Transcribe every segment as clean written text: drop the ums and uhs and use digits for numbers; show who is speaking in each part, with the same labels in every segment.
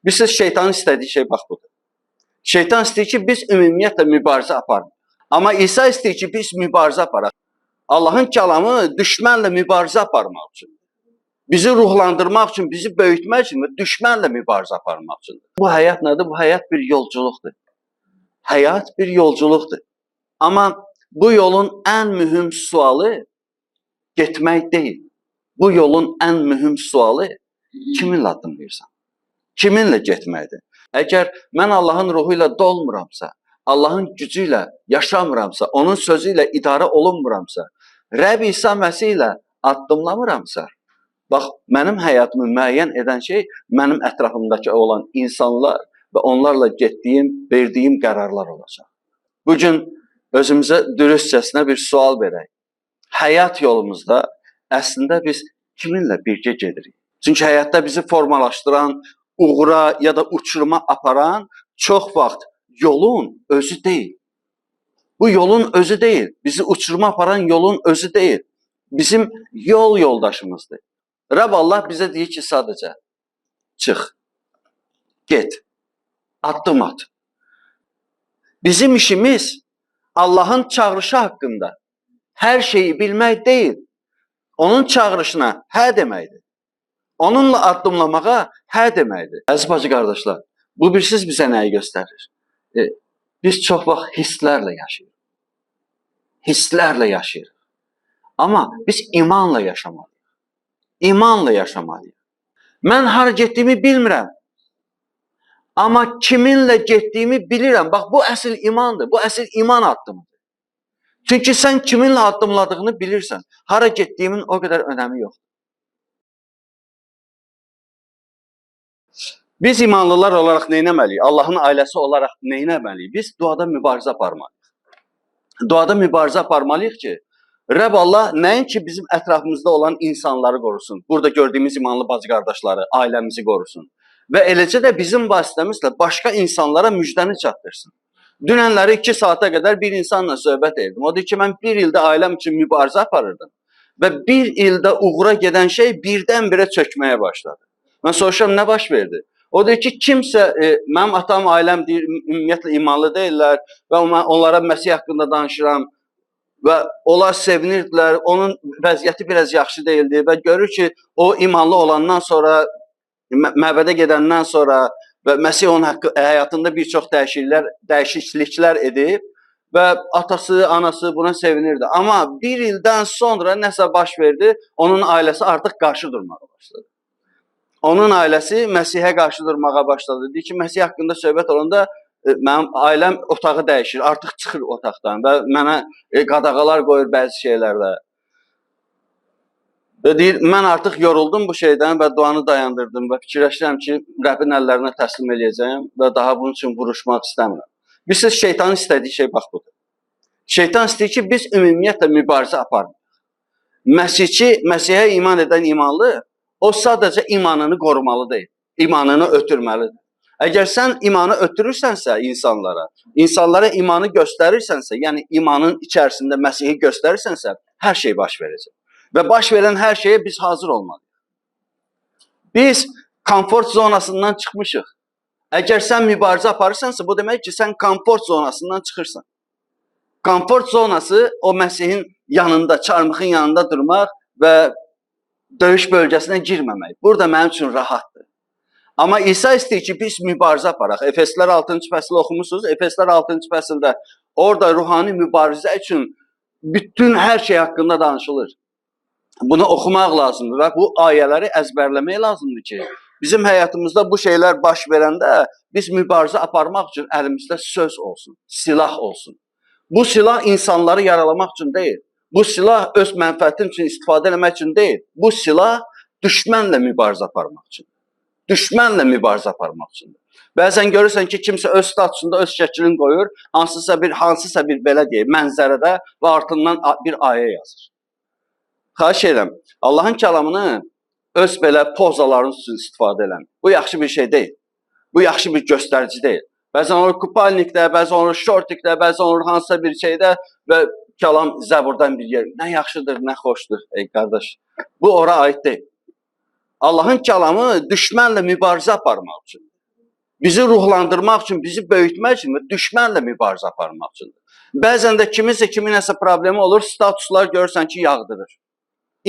Speaker 1: Bilirsiniz, şeytanın istədiyi şey bax budur. Şeytan istəyir ki, biz ümumiyyətlə mübarizə aparmayaq. Amma İsa istəyir ki, biz mübarizə aparaq. Allahın kəlamı düşmənlə mübarizə aparmaq üçündür. Bizi ruhlandırmaq üçün, bizi böyütmək üçün və düşmənlə mübarizə aparmaq üçündür. Bu həyat nədir? Bu həyat bir yolculuqdur. Həyat bir yolculuqdur. Amma bu yolun ən mühüm sualı getmək deyil. Bu yolun ən mühüm sualı kiminlə addımlayırsan? Kiminlə getməkdir? Əgər mən Allahın ruhu ilə dolmuramsa, Allahın gücü ilə yaşamıramsa, onun sözü ilə idarə olunmuramsa, Rəbb İsa Məsih ilə addımlamıramsa, bax, mənim həyatımı müəyyən edən şey mənim ətrafımdakı olan insanlar və onlarla getdiyim, verdiyim qərarlar olacaq. Bu gün özümüzə dürüstcəsinə bir sual verək. Həyat yolumuzda əslində biz kiminlə birgə gedirik? Çünki həyatda bizi formalaşdıran, uğura ya da uçuruma aparan çox vaxt yolun özü deyil. Bu yolun özü deyil. Bizi uçuruma aparan yolun özü deyil. Bizim yol yoldaşımızdır. Rəbb Allah bizə deyir ki, sadəcə çıx, get, addım at. Bizim işimiz Allahın çağırışı haqqında hər şeyi bilmək deyil. Onun çağırışına hə deməkdir. Onunla addımlamağa hə deməkdir. Əziz bacı qardaşlar, bu bilirsiz bizə nəyi göstərir? Biz çox vaxt hisslərlə yaşayırıq. Hisslərlə yaşayırıq. Amma biz imanla yaşamalıyıq. İmanla yaşamalıyıq. Mən hara getdiyimi bilmirəm. Amma kiminlə getdiyimi bilirəm. Bax, bu əsl imandır. Bu əsl iman addımıdır. Çünki sən kiminlə addımladığını bilirsən. Hara getdiyimin o qədər önəmi yoxdur. Biz imanlılar olaraq nə etməliyik? Allahın ailəsi olaraq nə etməliyik? Biz duada mübarizə aparmalıyıq. Duada mübarizə aparmalıyıq ki, Rəbb Allah nəinki bizim ətrafımızda olan insanları qorusun. Burada gördüyümüz imanlı bacı qardaşları, ailəmizi qorusun. Və eləcə də bizim vasitəmizlə başqa insanlara müjdəni çatdırsın. Dünənləri 2 saata qədər bir insanla söhbət etdim. O deyir ki, mən bir ildə ailəm üçün mübarizə aparırdım. Və bir ildə uğura gedən şey birdən-birə çökməyə başladı. Mən soruşuram, nə baş verdi? O deyir ki, kimsə, mənim atam, ailəm deyir, ümumiyyətlə imanlı deyirlər və onlara Məsih haqqında danışıram və onlar sevinirdilər, onun vəziyyəti biraz yaxşı deyildi və görür ki, o imanlı olandan sonra, məbədə gedəndən sonra və Məsih onun həyatında bir çox dəyişikliklər edib və atası, anası buna sevinirdi. Amma bir ildən sonra nəsə baş verdi, onun ailəsi artıq qarşı durmağa başladı. Onun ailəsi Məsihə qarşı durmağa başladı. Deyir ki, Məsih haqqında söhbət olanda mənim ailəm otağı dəyişir, artıq çıxır otaqdan və mənə qadağalar qoyur bəzi şeylərdə. Və deyir, mən artıq yoruldum bu şeydən və duanı dayandırdım və fikirləşirəm ki, Rəbbin əllərinə təslim eləyəcəyəm və daha bunun üçün vuruşmaq istəmirəm. Bilirsiniz, şeytanın istədiyi şey bax budur. Şeytan istəyir ki, biz ümumiyyətlə mübarizə aparmayaq. Məsihçi, Məsihə iman edən imanlı, o sadəcə imanını qorumalı deyil, imanını ötürməlidir. Əgər sən imanı ötürürsənsə insanlara, insanlara imanı göstərirsənsə, yəni imanın içərisində Məsihi göstərirsənsə, hər şey baş verəcək. Və baş verən hər şeyə biz hazır olmalıyıq. Biz komfort zonasından çıxmışıq. Əgər sən mübarizə aparırsansa, bu demək ki, sən komfort zonasından çıxırsan. Komfort zonası o Məsihin yanında, çarmıxın yanında durmaq və döyüş bölgəsinə girməmək. Burada mənim üçün rahatdır. Amma İsa istəyir ki, biz mübarizə aparaq. Efeslər 6-cı fəsil oxumusunuz. Efeslər 6-cı fəsildə orada ruhani mübarizə üçün bütün hər şey haqqında danışılır. Bunu oxumaq lazımdır və bu ayələri əzbərləmək lazımdır ki, bizim həyatımızda bu şeylər baş verəndə biz mübarizə aparmaq üçün əlimizdə söz olsun, silah olsun. Bu silah insanları yaralamaq üçün deyil. Bu silah öz mənfəətin üçün istifadə eləmək üçün deyil. Bu silah düşmənlə mübarizə aparmaq üçündür. Düşmənlə mübarizə aparmaq üçündür. Bəzən görürsən ki, kimsə öz statusunda öz şəklini qoyur, hansısa bir belə deyək, mənzərədə və ardından bir ayə yazır. Xahiş edirəm, Allahın kəlamını öz belə pozaların üçün istifadə eləmir. Bu yaxşı bir şey deyil. Bu yaxşı bir göstərici deyil. Bəzən olur kupalnikdə, bəzən olur şortikdə, bəzən olur hansısa bir şeydə və kəlam Zəburdan bir yer. Nə yaxşıdır, nə xoşdur, ey qardaş. Bu ora aid deyil. Allahın kəlamı düşmənlə mübarizə aparmaq üçündür. Bizi ruhlandırmaq üçün, bizi böyütmək üçün və düşmənlə mübarizə aparmaq üçündür. Bəzən də kiminsə kiminləsə problemi olur, statuslar görürsən ki, yağdırır.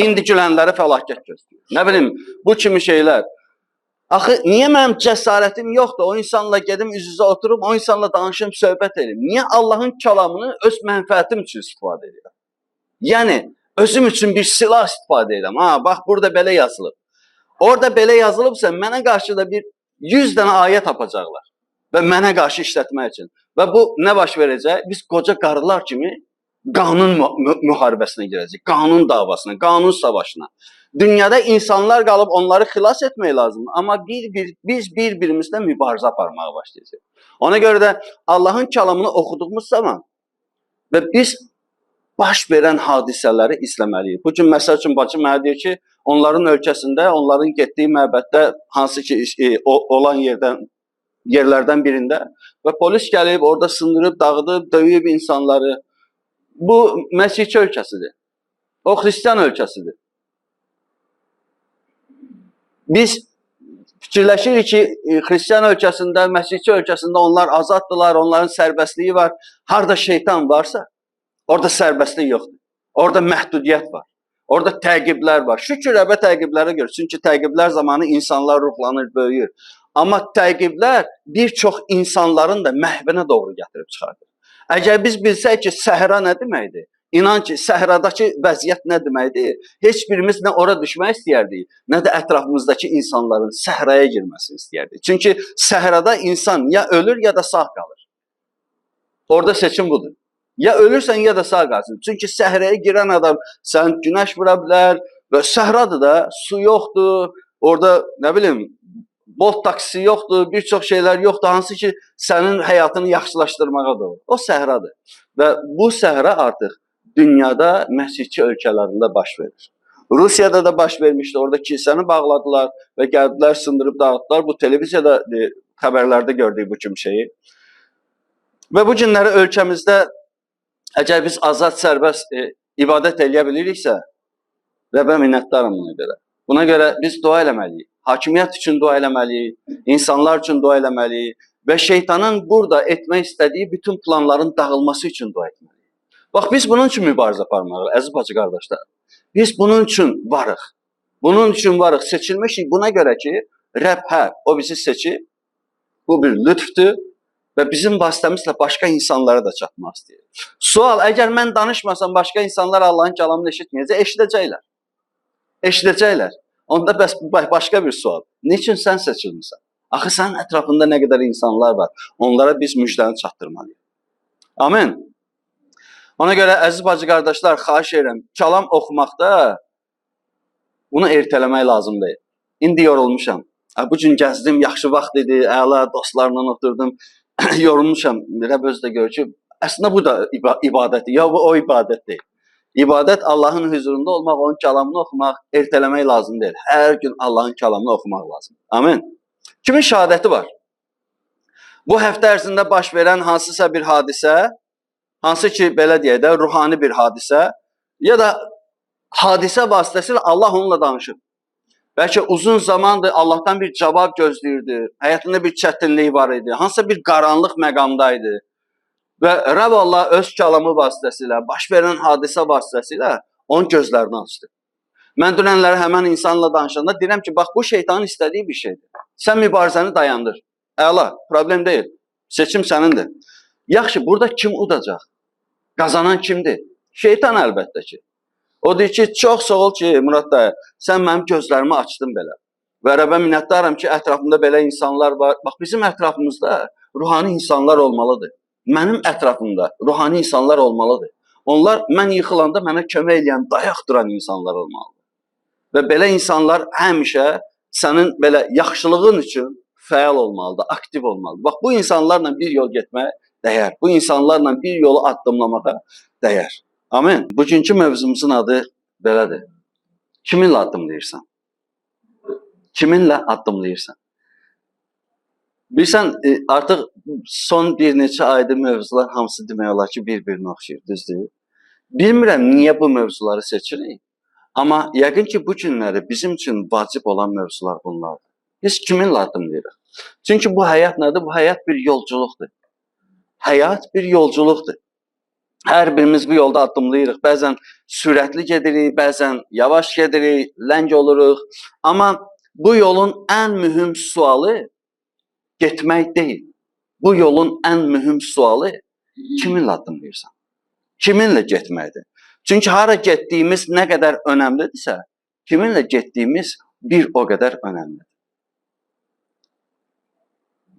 Speaker 1: İndi gülənləri fəlakət gözləyir. Nə bilim, bu kimi şeylər. Axı, niyə mənim cəsarətim yoxdur? O insanla gedim, üz-üzə oturum, o insanla danışım, söhbət edim. Niyə Allahın kəlamını öz mənfəətim üçün istifadə edirəm? Yəni, özüm üçün bir silah istifadə edirəm. Ha, bax, burada belə yazılıb. Orada belə yazılıbsa, mənə qarşı da bir 100 dənə ayə tapacaqlar və mənə qarşı işlətmək üçün. Və bu nə baş verəcək? Biz qoca qarılar kimi qanun müharibəsinə girəcəyik, qanun davasına, qanun savaşına. Dünyada insanlar qalıb onları xilas etmək lazımdır. Amma biz bir-birimizlə mübarizə aparmağa başlayacağıq. Ona görə də Allahın kəlamını oxuduğumuz zaman və biz baş verən hadisələri izləməliyik. Bu gün məsəl üçün bacım mənə deyir ki, onların ölkəsində, onların getdiyi məbəddə hansı ki olan yerlərdən birində və polis gəlib orada sındırıb, dağıdıb, döyüb insanları. Bu məsihçi ölkəsidir. O xristian ölkəsidir. Biz fikirləşirik ki, xristian ölkəsində, məsihçi ölkəsində onlar azaddırlar, onların sərbəstliyi var. Harda şeytan varsa, orada sərbəstlik yoxdur. Orada məhdudiyyət var. Orada təqiblər var. Şükür Rəbbə təqiblərə görə. Çünki təqiblər zamanı insanlar ruhlanır, böyüyür. Amma təqiblər bir çox insanların da məhvinə doğru gətirib çıxardır. Əgər biz bilsək ki, səhra nə deməkdir? İnan ki, səhradakı vəziyyət nə deməkdir? Heç birimiz nə ora düşmək istəyərdik, nə də ətrafımızdakı insanların səhraya girməsini istəyərdik. Çünki səhrada insan ya ölür, ya da sağ qalır. Orada seçim budur. Ya ölürsən, ya da sağ qalsın. Çünki səhraya girən adam sən günəş vura bilər və səhradır da, su yoxdur, orada nə bilim, Bolt taksi yoxdur, bir çox şeylər yoxdur, hansı ki sənin həyatını yaxşılaşdırmağa doğru. O səhradır. Və bu səhra artıq dünyada məsihçi ölkələrində baş verir. Rusiyada da baş vermişdi. Orada kilsəni bağladılar və gəldilər, sındırıb dağıtdılar. Bu televiziyada xəbərlərdə gördük bu kimi şeyi. Və bu günləri ölkəmizdə əgər biz azad, sərbəst ibadət eləyə biliriksə, Rəbbə minnətdarım buna görə. Buna görə biz dua eləməliyik. Hakimiyyət üçün dua eləməliyik, insanlar üçün dua eləməliyik və şeytanın burada etmək istədiyi bütün planların dağılması üçün dua etməliyik. Bax, biz bunun üçün mübarizə aparmalıyıq, əziz bacı qardaşlar. Biz bunun üçün varıq. Bunun üçün varıq. Seçilmişik buna görə ki, Rəbb hə, o bizi seçib, bu bir lütfdür və bizim vasitəmizlə başqa insanlara da çatmaq istəyir. Sual, əgər mən danışmasam, başqa insanlar Allahın kəlamını eşitməyəcək, eşidəcəklər. Eşidəcəklər. Onda bəs başqa bir sual. Niçin sən seçilmisən? Axı sənin ətrafında nə qədər insanlar var. Onlara biz müjdəni çatdırmalıyıq. Amin. Ona görə əziz bacı qardaşlar, xahiş edirəm, kəlam oxumaqda bunu ertələmək lazım deyil. İndi yorulmuşam. Bu gün gəzdim, yaxşı vaxt idi, əla dostlarla oturdum. Yorulmuşam. Rəbb özü də görür ki, əslində bu da ibadətdir. Ya bu o ibadət deyil. İbadət Allahın hüzurunda olmaq, onun kəlamını oxumaq, ertələmək lazım deyil. Hər gün Allahın kəlamını oxumaq lazım. Amin. Kimin şəhadəti var? Bu həftə ərzində baş verən hansısa bir hadisə, hansı ki, belə deyək də, ruhani bir hadisə ya da hadisə vasitəsilə Allah onunla danışıb. Bəlkə uzun zamandır Allahdan bir cavab gözləyirdi, həyatında bir çətinlik var idi, hansısa bir qaranlıq məqamdaydı. Və Rəbb Allah öz kəlamı vasitəsilə, baş verən hadisə vasitəsilə onun gözlərini açdı. Mən dünənləri həmən insanla danışanda deyirəm ki, bax bu şeytanın istədiyi bir şeydir. Sən mübarizəni dayandır. Əla, problem deyil. Seçim sənindir. Yaxşı, burada kim udacaq? Qazanan kimdir? Şeytan əlbəttə ki. O deyir ki, çox sağ ol ki, Murad dayı, sən mənim gözlərimi açdın belə. Və Rəbbə minnətdaram ki, ətrafımda belə insanlar var. Bax, bizim ətrafımızda ruhani insanlar olmalıdır. Mənim ətrafımda ruhani insanlar olmalıdır. Onlar mən yıxılanda mənə kömək eləyən, dayaq duran insanlar olmalıdır. Və belə insanlar həmişə sənin belə yaxşılığın üçün fəal olmalıdır, aktiv olmalıdır. Bax, bu insanlarla bir yol getməyə dəyər. Bu insanlarla bir yolu addımlamağa dəyər. Amin. Bugünkü mövzumuzun adı belədir. Kiminlə addımlayırsan? Kiminlə addımlayırsan? Bilirsən, artıq son bir neçə aydır mövzular hamısı demək olar ki, bir-birinə oxşayır, düzdür? Bilmirəm niyə bu mövzuları seçirik, amma yəqin ki, bu günləri bizim üçün vacib olan mövzular bunlardır. Biz kiminlə addımlayırıq? Çünki bu həyat nədir? Bu həyat bir yolculuqdur. Həyat bir yolculuqdur. Hər birimiz bu yolda addımlayırıq. Bəzən sürətli gedirik, bəzən yavaş gedirik, ləng oluruq. Amma bu yolun ən mühüm sualı getmək deyil. Bu yolun ən mühüm sualı kiminlə addımlayırsan? Kiminlə getməkdir? Çünki hara getdiyimiz nə qədər önəmlidirsə, kiminlə getdiyimiz bir o qədər önəmlidir.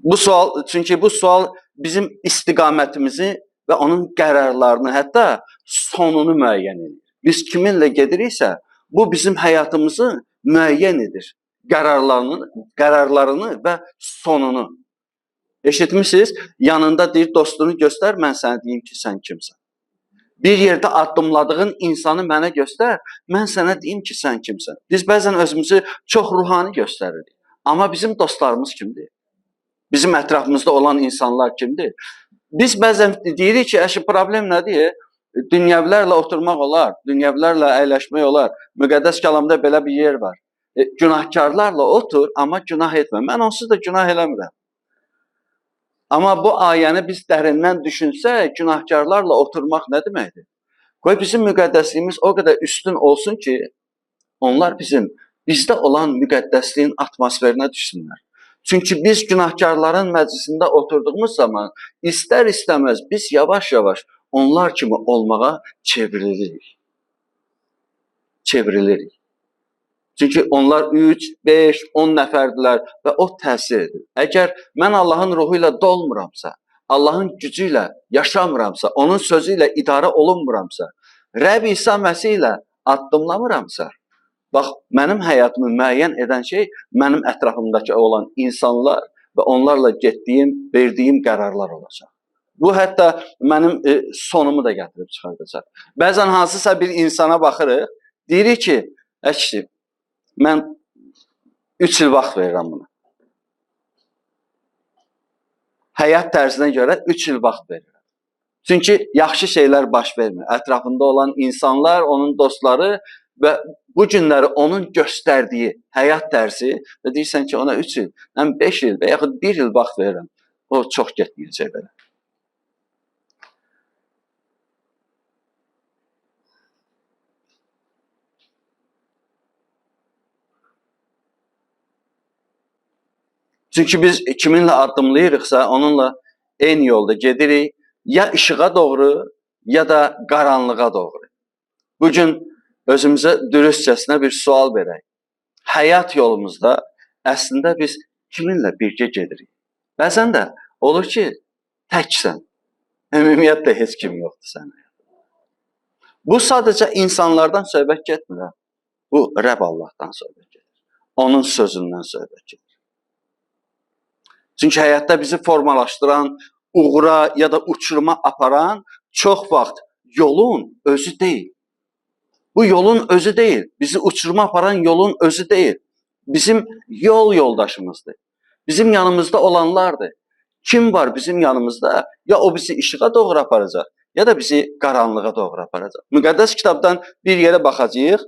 Speaker 1: Bu sual, çünki bu sual bizim istiqamətimizi və onun qərarlarını, hətta sonunu müəyyən edir. Biz kiminlə gediriksə, bu bizim həyatımızı müəyyən edir. Qərarlarını və sonunu. Eşitmişsiniz? Yanında deyir, dostunu göstər, mən sənə deyim ki, sən kimsən. Bir yerdə addımladığın insanı mənə göstər, mən sənə deyim ki, sən kimsən. Biz bəzən özümüzü çox ruhani göstəririk. Amma bizim dostlarımız kimdir? Bizim ətrafımızda olan insanlar kimdir? Biz bəzən deyirik ki, əşi, problem nədir? Dünyəvilərlə oturmaq olar, dünyəvilərlə əyləşmək olar. Müqəddəs kəlamda belə bir yer var. Günahkarlarla otur, amma günah etmə. Mən onsuz da günah eləmirəm. Amma bu ayəni biz dərindən düşünsək, günahkarlarla oturmaq nə deməkdir? Qoy bizim müqəddəsliyimiz o qədər üstün olsun ki, onlar bizdə olan müqəddəsliyin atmosferinə düşsünlər. Çünki biz günahkarların məclisində oturduğumuz zaman istər-istəməz biz yavaş-yavaş onlar kimi olmağa çevrilirik. Çevrilirik. Çünki onlar 3, 5, 10 nəfərdilər və o təsir edir. Əgər mən Allahın ruhu ilə dolmuramsa, Allahın gücü ilə yaşamıramsa, onun sözü ilə idarə olunmuramsa, Rəbb İsa Məsih ilə addımlamıramsa, bax, mənim həyatımı müəyyən edən şey mənim ətrafımdakı olan insanlar və onlarla getdiyim, verdiyim qərarlar olacaq. Bu hətta mənim sonumu da gətirib çıxardacaq. Bəzən hansısa bir insana baxırıq, deyirik ki, əşi, mən 3 il vaxt verirəm buna. Həyat tərzinə görə 3 il vaxt verirəm. Çünki yaxşı şeylər baş vermir. Ətrafında olan insanlar, onun dostları və bu günləri onun göstərdiyi həyat tərzi və deyirsən ki, ona 3 il, mən 5 il və yaxud 1 il vaxt verirəm. O çox getməyəcək belə. Çünki biz kiminlə addımlayırıqsa, onunla eyni yolda gedirik, ya işığa doğru, ya da qaranlığa doğru. Bugün özümüzə dürüstcəsinə bir sual verək. Həyat yolumuzda əslində biz kiminlə birgə gedirik? Bəzən də olur ki, təksən. Ümumiyyətlə heç kim yoxdur sənin həyatında. Bu sadəcə insanlardan söhbət getmir. Bu Rəbb Allahdan söhbət gedir. Onun sözündən söhbət gedir. Çünki həyatda bizi formalaşdıran, uğura ya da uçuruma aparan çox vaxt yolun özü deyil. Bu yolun özü deyil. Bizi uçuruma aparan yolun özü deyil. Bizim yol yoldaşımızdır. Bizim yanımızda olanlardır. Kim var bizim yanımızda? Ya o bizi işığa doğru aparacaq, ya da bizi qaranlığa doğru aparacaq. Müqəddəs kitabdan bir yerə baxacağıq.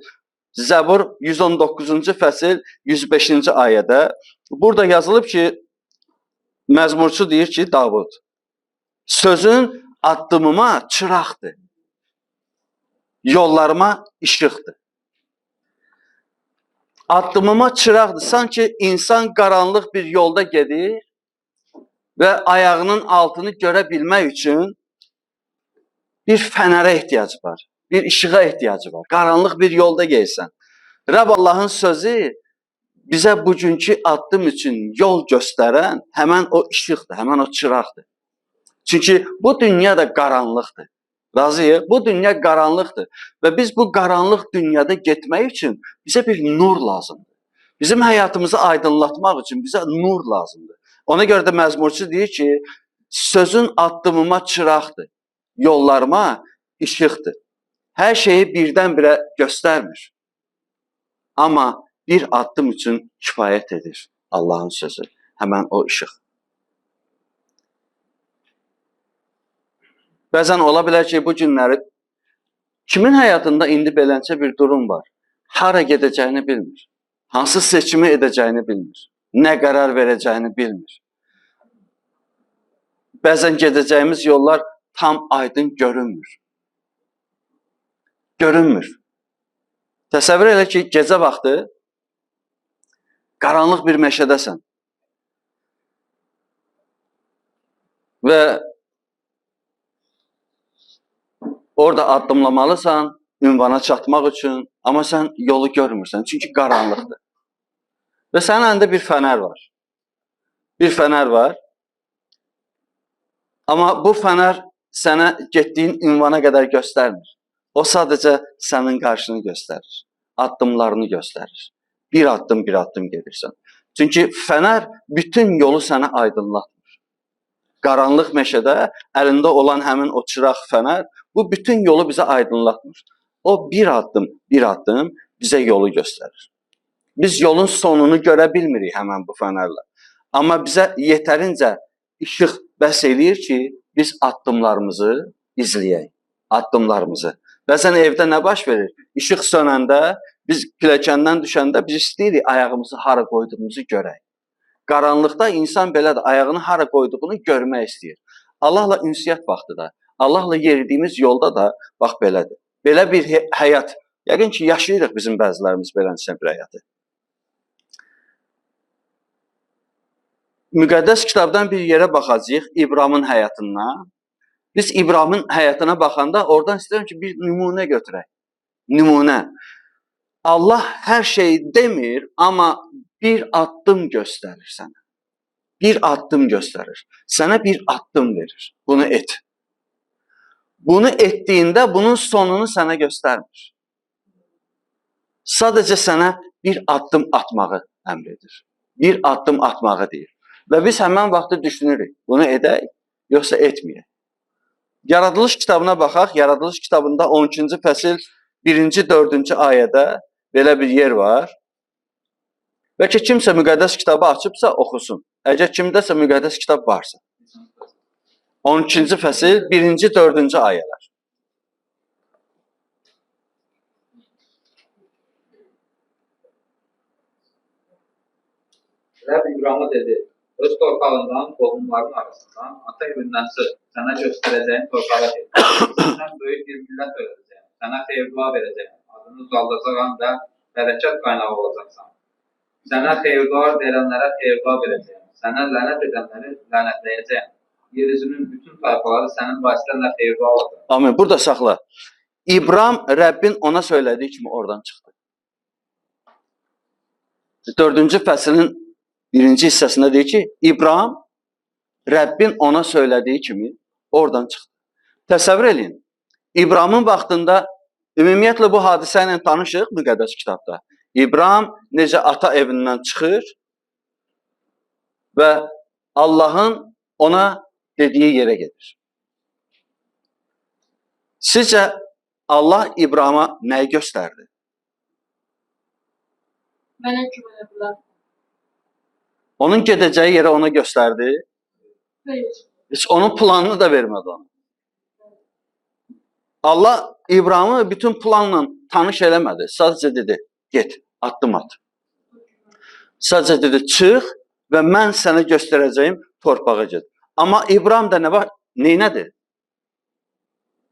Speaker 1: Zəbur 119-cu fəsil 105-ci ayədə. Burada yazılıb ki, məzmurçu deyir ki, Davud, sözün addımıma çıraqdır, yollarıma işıqdır. Addımıma çıraqdır. Sanki insan qaranlıq bir yolda gedir və ayağının altını görə bilmək üçün bir fənərə ehtiyacı var, bir işığa ehtiyacı var. Qaranlıq bir yolda gelsən. Rəbb Allahın sözü bizə bugünkü addım üçün yol göstərən həmən o işıqdır, həmən o çıraqdır. Çünki bu dünya da qaranlıqdır. Razıyıq? Bu dünya qaranlıqdır. Və biz bu qaranlıq dünyada getmək üçün bizə bir nur lazımdır. Bizim həyatımızı aydınlatmaq üçün bizə nur lazımdır. Ona görə də məzmurçu deyir ki, sözün addımıma çıraqdır, yollarıma işıqdır. Hər şeyi birdən-birə göstərmir. Amma bir addım üçün kifayət edir Allahın sözü, həmən o işıq. Bəzən ola bilər ki, bu günləri kimin həyatında indi beləncə bir durum var? Hara gedəcəyini bilmir. Hansı seçimi edəcəyini bilmir. Nə qərar verəcəyini bilmir. Bəzən gedəcəyimiz yollar tam aydın görünmür. Görünmür. Təsəvvür elə ki, gecə vaxtı qaranlıq bir meşədəsən və orada addımlamalısan ünvana çatmaq üçün, amma sən yolu görmürsən, çünki qaranlıqdır. Və sənin əlində bir fənər var. Bir fənər var. Amma bu fənər sənə getdiyin ünvana qədər göstərmir. O sadəcə sənin qarşını göstərir, addımlarını göstərir. Bir addım, bir addım gedirsən. Çünki fənər bütün yolu sənə aydınlatmır. Qaranlıq meşədə əlində olan həmin o çıraq fənər, bu bütün yolu bizə aydınlatmır. O bir addım, bir addım bizə yolu göstərir. Biz yolun sonunu görə bilmirik həmən bu fənərlə. Amma bizə yetərincə işıq bəs eləyir ki, biz addımlarımızı izləyək. Addımlarımızı. Bəzən evdə nə baş verir? İşıq sönəndə, biz pilləkəndən düşəndə biz istəyirik ayağımızı hara qoyduğumuzu görək. Qaranlıqda insan belədir, ayağını hara qoyduğunu görmək istəyir. Allahla ünsiyyət vaxtı da, Allahla yeridiyimiz yolda da bax belədir. Belə bir həyat, yəqin ki, yaşayırıq bizim bəzilərimiz beləncə bir həyatı. Müqəddəs kitabdan bir yerə baxacağıq, İbramın həyatından. Biz İbramın həyatına baxanda oradan istəyirəm ki, bir nümunə götürək. Nümunə. Allah hər şeyi demir, amma bir addım göstərir sənə. Bir addım göstərir. Sənə bir addım verir. Bunu et. Bunu etdiyində bunun sonunu sənə göstərmir. Sadəcə sənə bir addım atmağı əmr edir. Bir addım atmağı deyir. Və biz həmən vaxtı düşünürük. Bunu edək, yoxsa etməyək. Yaradılış kitabına baxaq. Yaradılış kitabında 12-ci fəsil 1-ci, 4-cü ayədə belə bir yer var. Bəlkə kimsə müqəddəs kitabı açıbsa oxusun. Əgər kimdəsə müqəddəs kitab varsa. 12-ci fəsil 1-ci, 4-cü ayələr.
Speaker 2: Rəbb İbrahimə dedi, öz torpağından, qohumların arasından, ata evindən çıx, sənə göstərəcəyim torpağa get. Səndən böyük bir millət öyrədəcəyim, sənə xeyir-dua verəcəyim, adını uzaldacağam və bərəkət qaynağı olacaqsan. Sənə xeyir-dua verənlərə xeyir-dua verəcəyim, sənə lənət edənləri lənətləyəcəyim. Yeryüzünün bütün tayfaları sənin vasitənlə xeyir-dua alacaq.
Speaker 1: Amin. Burada saxla. İbram Rəbbin ona söylədiyi kimi oradan çıxdı. 4-cü fəslin 1-ci hissəsində deyir ki, İbram Rəbbin ona söylədiyi kimi oradan çıxdı. Təsəvvür eləyin. İbramın vaxtında ümumiyyətlə bu hadisə ilə tanışıq müqəddəs kitabda. İbram necə ata evindən çıxır və Allahın ona dediyi yerə gedir. Sizcə Allah İbrama nəyi göstərdi?
Speaker 3: Mənə güvənə bilər.
Speaker 1: Onun gedəcəyi yerə ona göstərdi.
Speaker 3: Xeyr.
Speaker 1: Heç onun planını da vermədi ona. Allah İbramı bütün planla tanış eləmədi. Sadəcə dedi, get, addım at. Sadəcə dedi, çıx və mən sənə göstərəcəyim torpağa get. Amma İbram da nə var? Neynədir?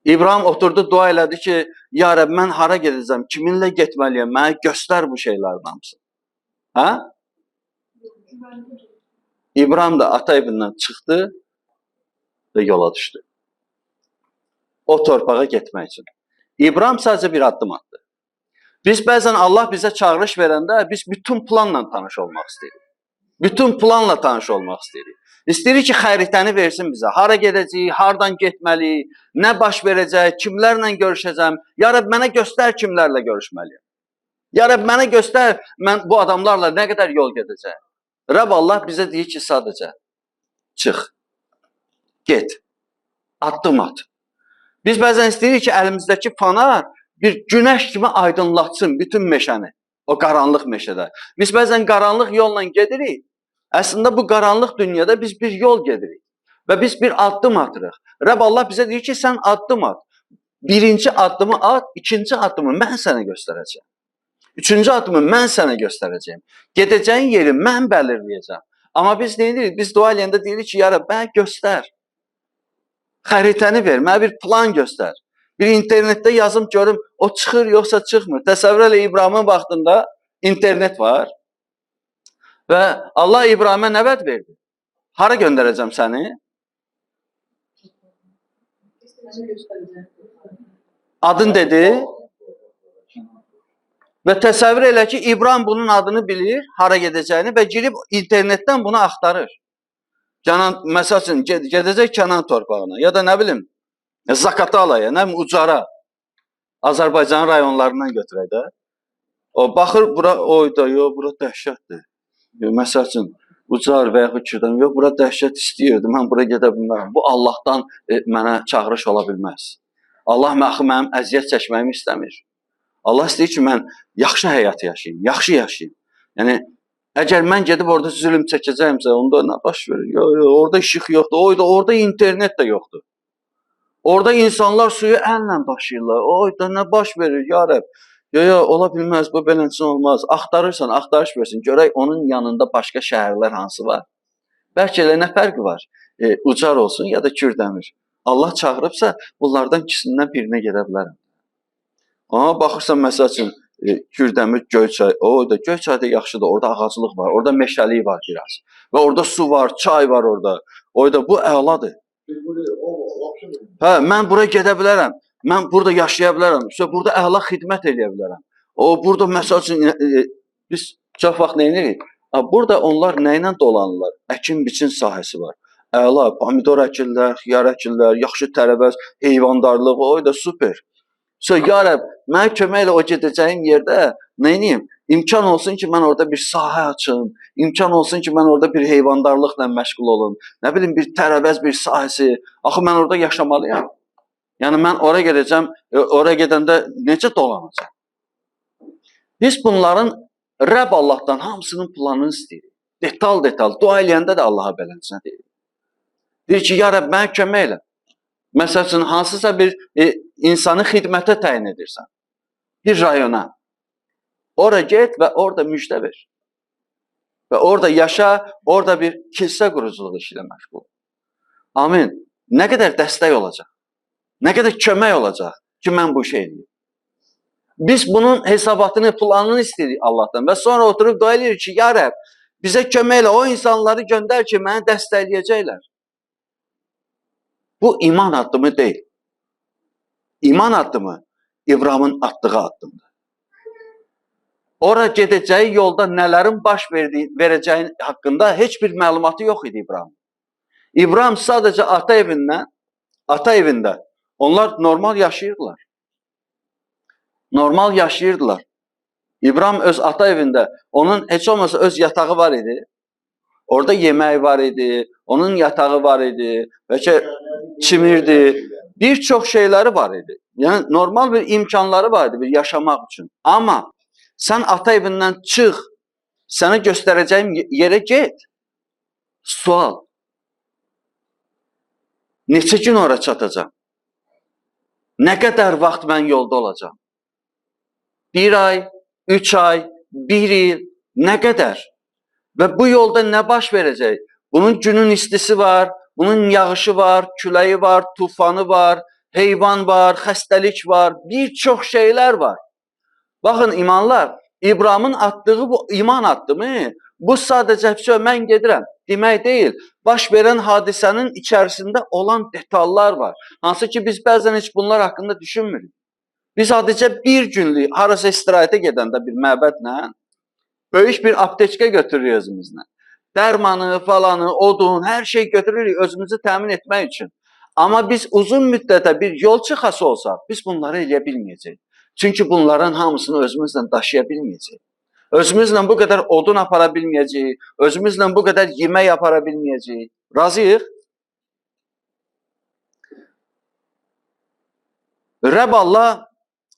Speaker 1: İbrahim oturdu, dua elədi ki, ya Rəbb, mən hara gedəcəm, kiminlə getməliyəm, mənə göstər bu şeylərin hamısını. Hə? İbrahim da ata evindən çıxdı və yola düşdü. O torpağa getmək üçün. İbrahim sadəcə bir addım atdı. Biz bəzən Allah bizə çağırış verəndə biz bütün planla tanış olmaq istəyirik. Bütün planla tanış olmaq istəyirik. İstəyirik ki, xəritəni versin bizə. Hara gedəcəyik, hardan getməliyik, nə baş verəcək, kimlərlə görüşəcəm. Ya Rəbb, mənə göstər kimlərlə görüşməliyəm. Ya Rəbb, mənə göstər, mən bu adamlarla nə qədər yol gedəcəyəm. Rəbb Allah bizə deyir ki, sadəcə çıx, get, addım at. Biz bəzən istəyirik ki, əlimizdəki fanar bir günəş kimi aydınlatsın bütün meşəni, o qaranlıq meşədə. Biz bəzən qaranlıq yolla gedirik. Əslində bu qaranlıq dünyada biz bir yol gedirik və biz bir addım atırıq. Rəbb Allah bizə deyir ki, sən addım at. Birinci addımı at, ikinci addımı mən sənə göstərəcəyəm. Üçüncü addımı mən sənə göstərəcəyəm. Gedəcəyin yeri mən belirləyəcəm. Amma biz nə edirik? Biz dua eləyəndə deyirik ki, ya Rəbb, mənə göstər. Xəritəni ver, mənə bir plan göstər. Bir internetdə yazım görüm, o çıxır yoxsa çıxmır. Təsəvvür elə İbrahimın vaxtında internet var. Və Allah İbrahimə nə vəd verdi? Hara göndərəcəm səni? Adın dedi. Və təsəvvür elə ki, İbrahim bunun adını bilir, hara gedəcəyini və girib internetdən bunu axtarır. Kənan, məsəl üçün, gedəcək Kənan torpağına ya da nə bilim, Zakatalaya, nə bilim, Ucara, Azərbaycan rayonlarından götürək də. O, baxır, bura, oyda, yox, bura dəhşətdir. Məsəl üçün, Ucar və yaxud Kürdən, yox, bura dəhşət istəyirdi, mən bura gedə bilmərəm. Bu Allahdan mənə çağırış ola bilməz. Allah axı mənim əziyyət çəkməyimi istəmir. Allah istəyir ki, mən yaxşı həyat yaşayayım, yaxşı yaşayayım. Yəni, əgər mən gedib orada zülm çəkəcəyimsə, onda nə baş verir? Yox, yox, orada işıq yoxdur, oyda, orada internet də yoxdur. Orada insanlar suyu əllə daşıyırlar. Oyda nə baş verir, ya Rəbb? Yox, yox, ola bilməz, bu beləncə olmaz. Axtarırsan, axtarış versin. Görək onun yanında başqa şəhərlər hansı var. Bəlkə elə nə fərqi var? Ucar olsun ya da Kürdəmir. Allah çağırıbsa, bunlardan ikisindən birinə gedə bilərəm. Amma baxırsan, məsəl üçün, Kürdəmir, Göyçay, o da Göyçayda yaxşıdır, orada ağaclıq var, orada meşəlik var biraz. Və orada su var, çay var orada. Orada bu əladır. Hə, mən bura gedə bilərəm, mən burada yaşaya bilərəm, burada əla xidmət eləyə bilərəm. O, burada məsəl üçün, biz çox vaxt nə edirik? Burada onlar nə ilə dolanırlar? Əkin-biçin sahəsi var. Əla, pomidor əkirlər, xiyar əkirlər, yaxşı tərəvəz, heyvandarlıq, o da super. So, ya Rəbb, mənə kömək elə o gedəcəyim yerdə nə edeyim? İmkan olsun ki, mən orada bir sahə açım, imkan olsun ki, mən orada bir heyvandarlıqla məşğul olum, nə bilim, bir tərəvəz bir sahəsi, axı mən orada yaşamalıyam. Yəni, mən ora gedəcəm, ora gedəndə necə dolanacam? Biz bunların Rəbb Allahdan hamısının planını istəyirik. Detal-detal, dua eləyəndə də Allaha beləncə deyirik. Deyir ki, ya Rəbb, mənə kömək elə. Məsəl üçün, hansısa bir insanı xidmətə təyin edirsən, bir rayona. Ora get və orada müjdə ver. Və orada yaşa, orada bir kilsə quruculuğu işi ilə məşğul ol. Amin. Nə qədər dəstək olacaq, nə qədər kömək olacaq ki, mən bu işi eləyim. Biz bunun hesabatını, planını istəyirik Allahdan və sonra oturub dua eləyirik ki, ya Rəbb, bizə kömək elə, o insanları göndər ki, məni dəstəkləyəcəklər. Bu iman addımı deyil. İman addımı İbrahim'in attığı addımdır. Ora gedəcəyi yolda nələrin baş verəcəyi haqqında heç bir məlumatı yox idi İbrahim. İbrahim sadəcə ata evində onlar normal yaşayırdılar. Normal yaşayırdılar. İbrahim öz ata evində, onun heç olmasa öz yatağı var idi. Orada yemək var idi, onun yatağı var idi, bəlkə çimirdi, bir çox şeyləri var idi. Yəni, normal bir imkanları var idi bir yaşamaq üçün. Amma sən ata evindən çıx, sənə göstərəcəyim yerə get. Sual, neçə gün ora çatacam? Nə qədər vaxt mən yolda olacam? 1 ay, 3 ay, 1 il, nə qədər? Və bu yolda nə baş verəcək? Bunun günün istisi var, bunun yağışı var, küləyi var, tufanı var, heyvan var, xəstəlik var, bir çox şeylər var. Baxın imanlar, İbrahim'in attığı bu iman addımı, bu sadəcə mən gedirəm demək deyil. Baş verən hadisənin içərisində olan detallar var. Hansı ki biz bəzən heç bunlar haqqında düşünmürük. Biz sadəcə bir günlük harasa istirahətə gedəndə bir məbədlə böyük bir apteçka götürürük özümüzlə. Dərmanı, falanı, odun, hər şey götürürük özümüzü təmin etmək üçün. Amma biz uzun müddətə bir yol çıxası olsaq, biz bunları eləyə bilməyəcəyik. Çünki bunların hamısını özümüzlə daşıya bilməyəcəyik. Özümüzlə bu qədər odun apara bilməyəcəyik, özümüzlə bu qədər yemək apara bilməyəcəyik. Razıyıq? Rəbb Allah,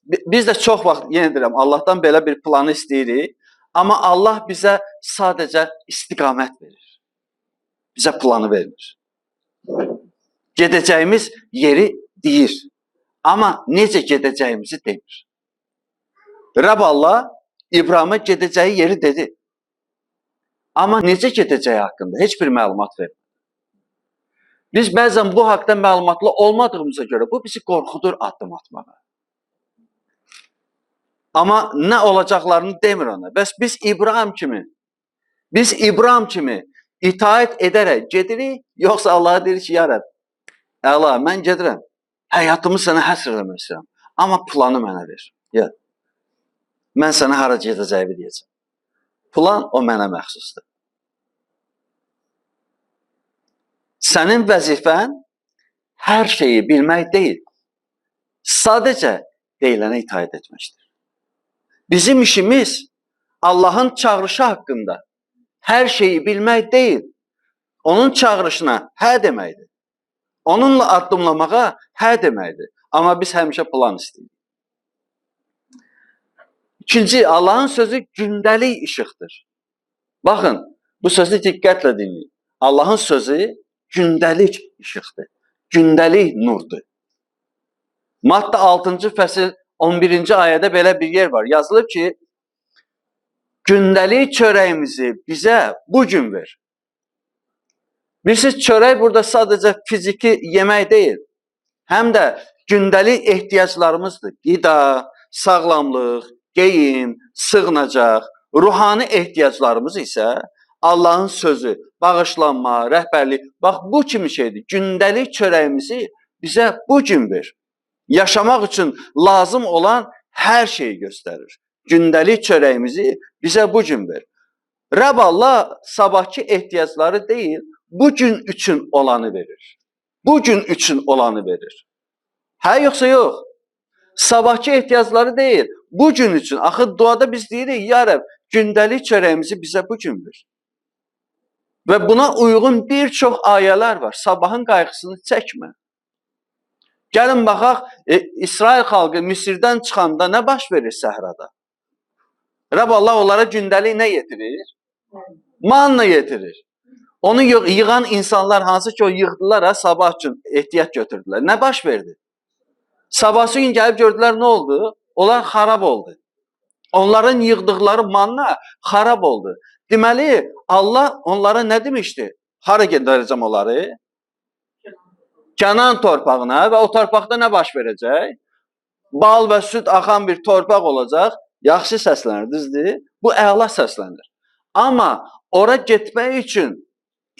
Speaker 1: biz də çox vaxt, yenə deyirəm, Allahdan belə bir planı istəyirik. Amma Allah bizə sadəcə istiqamət verir. Bizə planı vermir. Gedəcəyimiz yeri deyir. Amma necə gedəcəyimizi demir. Rəbb Allah İbrahimə gedəcəyi yeri dedi. Amma necə gedəcəyi haqqında heç bir məlumat vermədi. Biz bəzən bu haqda məlumatlı olmadığımıza görə bu bizi qorxudur addım atmağa. Amma nə olacaqlarını demir ona. Bəs biz İbrahim kimi, itaət edərək gedirik, yoxsa Allaha deyir ki, ya Rəbb, əla, mən gedirəm, həyatımı sənə həsr eləmək istəyirəm, amma planı mənə ver. Ya, mən sənə hara gedəcəyimi deyəcəm. Plan o mənə məxsusdur. Sənin vəzifən hər şeyi bilmək deyil, sadəcə deyilənə itaət etməkdir. Bizim işimiz Allahın çağırışı haqqında hər şeyi bilmək deyil, onun çağırışına hə deməkdir. Onunla addımlamağa hə deməkdir. Amma biz həmişə plan istəyirik. İkinci, Allahın sözü gündəlik işıqdır. Baxın, bu sözü diqqətlə dinləyin. Allahın sözü gündəlik işıqdır, gündəlik nurdur. Matta 6-cı fəsil 11-ci ayədə belə bir yer var. Yazılıb ki, gündəlik çörəyimizi bizə bugün ver. Bilirsiniz, çörək burada sadəcə fiziki yemək deyil, həm də gündəlik ehtiyaclarımızdır. Qida, sağlamlıq, geyim, sığınacaq, ruhani ehtiyaclarımız isə Allahın sözü, bağışlanma, rəhbərlik, bax bu kimi şeydir. Gündəlik çörəyimizi bizə bugün ver. Yaşamaq üçün lazım olan hər şeyi göstərir. Gündəlik çörəyimizi bizə bugün ver. Rəbb Allah sabahki ehtiyacları deyil, bugün üçün olanı verir. Bugün üçün olanı verir. Hə, yoxsa yox? Sabahki ehtiyacları deyil, bugün üçün. Axı duada biz deyirik, ya Rəbb, gündəlik çörəyimizi bizə bugün ver. Və buna uyğun bir çox ayələr var. Sabahın qayğısını çəkmə. Gəlin baxaq, İsrail xalqı Misirdən çıxanda nə baş verir səhrada? Rəbb Allah onlara gündəlik nə yetirir? Manna yetirir. Onu yığan insanlar hansı ki o yığdılar, ha, sabah üçün ehtiyat götürdülər. Nə baş verdi? Sabahsı gün gəlib gördülər nə oldu? Onlar xarab oldu. Onların yığdıqları manna xarab oldu. Deməli, Allah onlara nə demişdi? Hara göndərəcəm onları? Kənan torpağına və o torpaqda nə baş verəcək? Bal və süd axan bir torpaq olacaq. Yaxşı səslənir, düzdür? Bu əla səslənir. Amma ora getmək üçün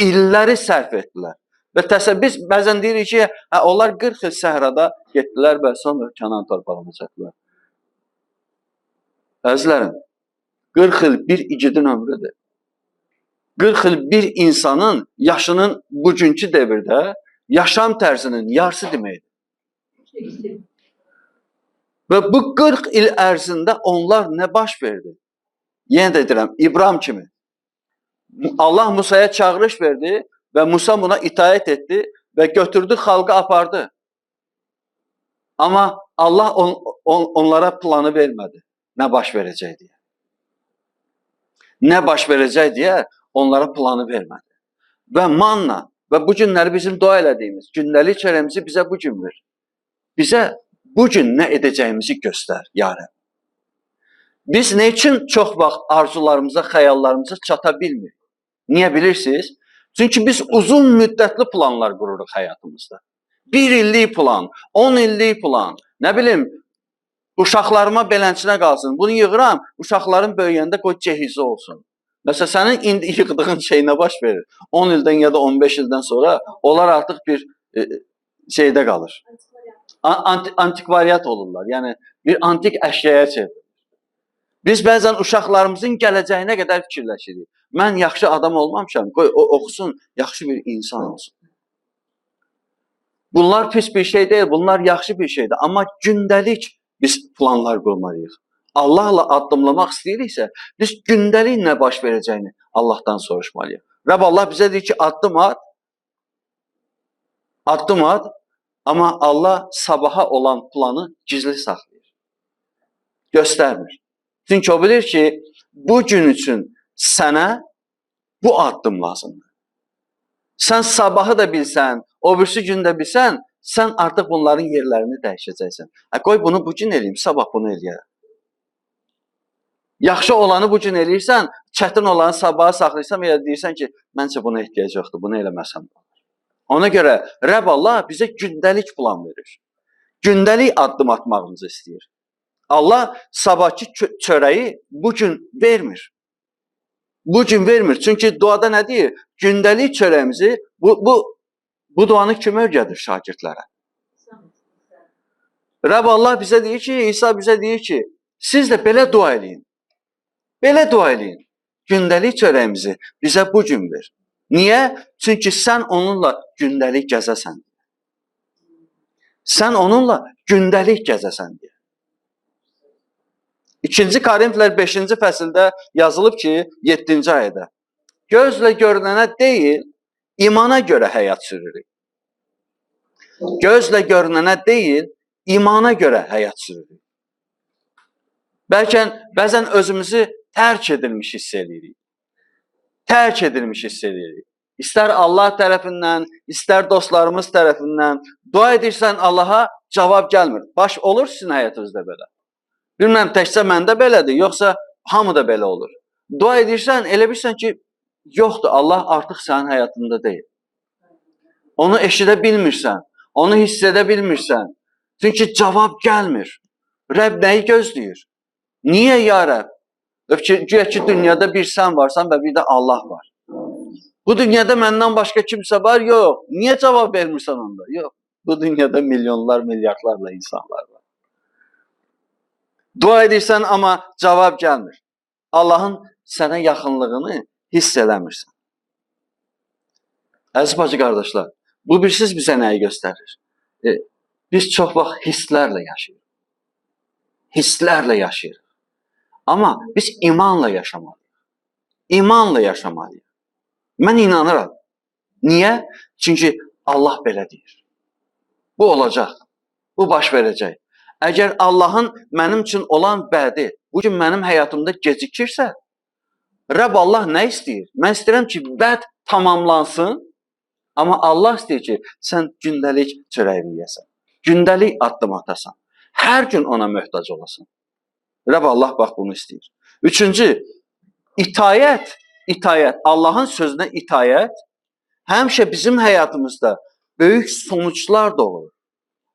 Speaker 1: illəri sərf etdilər. Və biz bəzən deyirik ki, hə, onlar 40 il səhrada getdilər və sonra Kənan torpağına çatdılar. Əzizlərim, 40 il bir igidin ömrüdür. 40 il bir insanın yaşının bugünkü devirdə yaşam tərzinin yarısı deməkdir. Və bu 40 il ərzində onlar nə baş verdi? Yenə də deyirəm, İbrahim kimi. Allah Musaya çağırış verdi və Musa buna itaət etdi və götürdü, xalqı apardı. Amma Allah onlara planı vermədi. Nə baş verəcək deyə. Nə baş verəcək deyə onlara planı vermədi. Və manna və bu günləri bizim dua elədiyimiz, gündəlik çörəyimizi bizə bu gün ver. Bizə bu gün nə edəcəyimizi göstər, ya Rəbb. Biz nə üçün çox vaxt arzularımıza, xəyallarımıza çata bilmirik? Niyə bilirsiniz? Çünki biz uzun müddətli planlar qururuq həyatımızda. 1 illik plan, 10 illik plan, nə bilim, uşaqlarıma beləncə qalsın. Bunu yığıram, uşaqların böyüyəndə qoy cehizi olsun. Məsələn, sənin indi yığdığın şey nə baş verir? 10 ildən ya da 15 ildən sonra onlar artıq bir şeydə qalır. Antikvariat olurlar. Yəni, bir antik əşyaya çevrilir. Biz bəzən uşaqlarımızın gələcəyinə qədər fikirləşirik. Mən yaxşı adam olmamışam, qoy o oxusun, yaxşı bir insan olsun. Bunlar pis bir şey deyil, bunlar yaxşı bir şeydir. Amma gündəlik biz planlar qurmalıyıq. Allahla addımlamaq istəyiriksə, biz gündəlik nə baş verəcəyini Allahdan soruşmalıyıq. Rəbb Allah bizə deyir ki, addım at, addım at, amma Allah sabaha olan planı gizli saxlayır. Göstərmir. Çünki o bilir ki, bu gün üçün sənə bu addım lazımdır. Sən sabahı da bilsən, o birisi gün də bilsən, sən artıq bunların yerlərini dəyişəcəksən. Qoy bunu bu gün eləyim, sabah bunu eləyərəm. Yaxşı olanı bu gün eləyirsən, çətin olanı sabaha saxlayırsan və ya deyirsən ki, məncə buna ehtiyac yoxdur, bunu eləməsəm də olar. Ona görə Rəbb Allah bizə gündəlik plan verir. Gündəlik addım atmağımızı istəyir. Allah sabahki çörəyi bu gün vermir. Bu gün vermir. Çünki duada nə deyir? Gündəlik çörəyimizi bu duanı kim öyrədir şagirdlərə? Rəbb Allah bizə deyir ki, İsa bizə deyir ki, siz də belə dua eləyin. Belə dua eləyin. Gündəlik çörəyimizi bizə bu gün ver. Niyə? Çünki sən onunla gündəlik gəzəsən. Sən onunla gündəlik gəzəsən deyə. 2-ci Korinflər 5-ci fəsildə yazılıb ki, 7-ci ayədə. Gözlə görünənə deyil, imana görə həyat sürürük. Gözlə görünənə deyil, imana görə həyat sürürük. Bəlkə bəzən özümüzü tərk edilmiş hiss edirik. Tərk edilmiş hiss edirik. İstər Allah tərəfindən, istər dostlarımız tərəfindən dua edirsən Allaha, cavab gəlmir. Baş olur sizin həyatınızda belə. Bilmirəm, təkcə məndə belədir, yoxsa hamı da belə olur. Dua edirsən, elə bilirsən ki, yoxdur, Allah artıq sənin həyatında deyil. Onu eşidə bilmirsən, onu hiss edə bilmirsən. Çünki cavab gəlmir. Rəbb nəyi gözləyir? Niyə ya Rəbb? Güya ki, dünyada bir sən varsan və bir də Allah var. Bu dünyada məndən başqa kimsə var? Yox. Niyə cavab vermirsən onda? Yox. Bu dünyada milyonlar, milyardlarla insanlar var. Dua edirsən, amma cavab gəlmir. Allahın sənə yaxınlığını hiss eləmirsən. Əziz bacı qardaşlar, bu birsiz bizə nəyi göstərir? Biz çox vaxt hisslərlə yaşayırıq. Hisslərlə yaşayırıq. Amma biz imanla yaşamalıyıq. İmanla yaşamalıyıq. Mən inanıram. Niyə? Çünki Allah belə deyir. Bu olacaq. Bu baş verəcək. Əgər Allahın mənim üçün olan vədi bugün mənim həyatımda gecikirsə, Rəbb Allah nə istəyir? Mən istəyirəm ki, vəd tamamlansın, amma Allah istəyir ki, sən gündəlik çörəyini yeyəsən, gündəlik addım atasan, hər gün ona möhtac olasan. Rəbb Allah bax bunu istəyir. Üçüncü, itayət, Allahın sözünə itayət həmişə bizim həyatımızda böyük sonuçlar doğurur.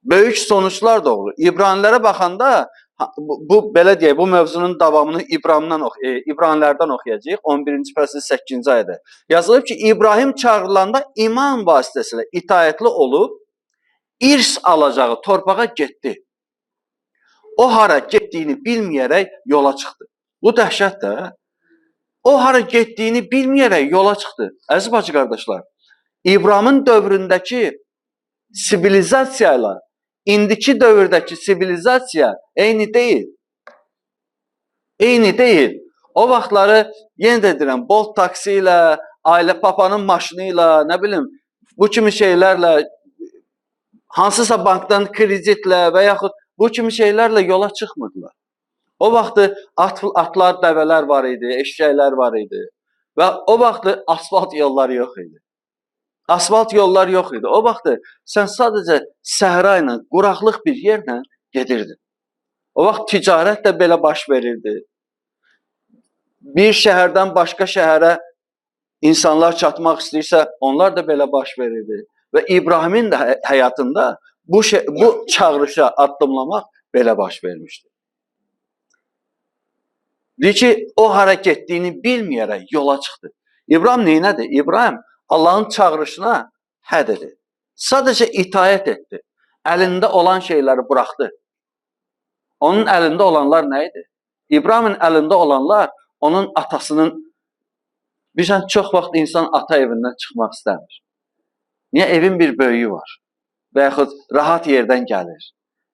Speaker 1: Böyük sonuçlar doğurur. İbranilərə baxanda, bu belə deyək, bu mövzunun davamını İbranilərdən oxuyacağıq. 11-ci fəsil 8-ci ayədə. Yazılıb ki, İbrahim çağırılanda iman vasitəsilə itayətli olub, irs alacağı torpağa getdi. O hara getdiyini bilməyərək yola çıxdı. Bu dəhşətdir. O hara getdiyini bilməyərək yola çıxdı. Əziz bacı qardaşlar, İbrahim'in dövründəki sivilizasiya ilə indiki dövrdəki sivilizasiya eyni deyil. Eyni deyil. O vaxtları, yenə də deyirəm, Bolt taksi ilə, ailə papanın maşını ilə, nə bilim, bu kimi şeylərlə, hansısa bankdan kreditlə və yaxud bu kimi şeylərlə yola çıxmırdılar. O vaxtı atlar, dəvələr var idi, eşəklər var idi və o vaxtı asfalt yolları yox idi. Asfalt yollar yox idi. O vaxtı sən sadəcə səhra ilə, quraqlıq bir yerlə gedirdin. O vaxt ticarət də belə baş verirdi. Bir şəhərdən başqa şəhərə insanlar çatmaq istəyirsə, onlar da belə baş verirdi. Və İbrahimin də həyatında bu çağırışa addımlamaq belə baş vermişdi. Deyir ki, o hara getdiyini bilməyərək yola çıxdı. İbrahim neynədir? İbrahim Allahın çağırışına hə dedi. Sadəcə itayət etdi. Əlində olan şeyləri buraxdı. Onun əlində olanlar nə idi? İbrahimin əlində olanlar onun atasının... Bilirsən, çox vaxt insan ata evindən çıxmaq istəmir. Niyə? Evin bir böyüyü var. Və yaxud rahat yerdən gəlir.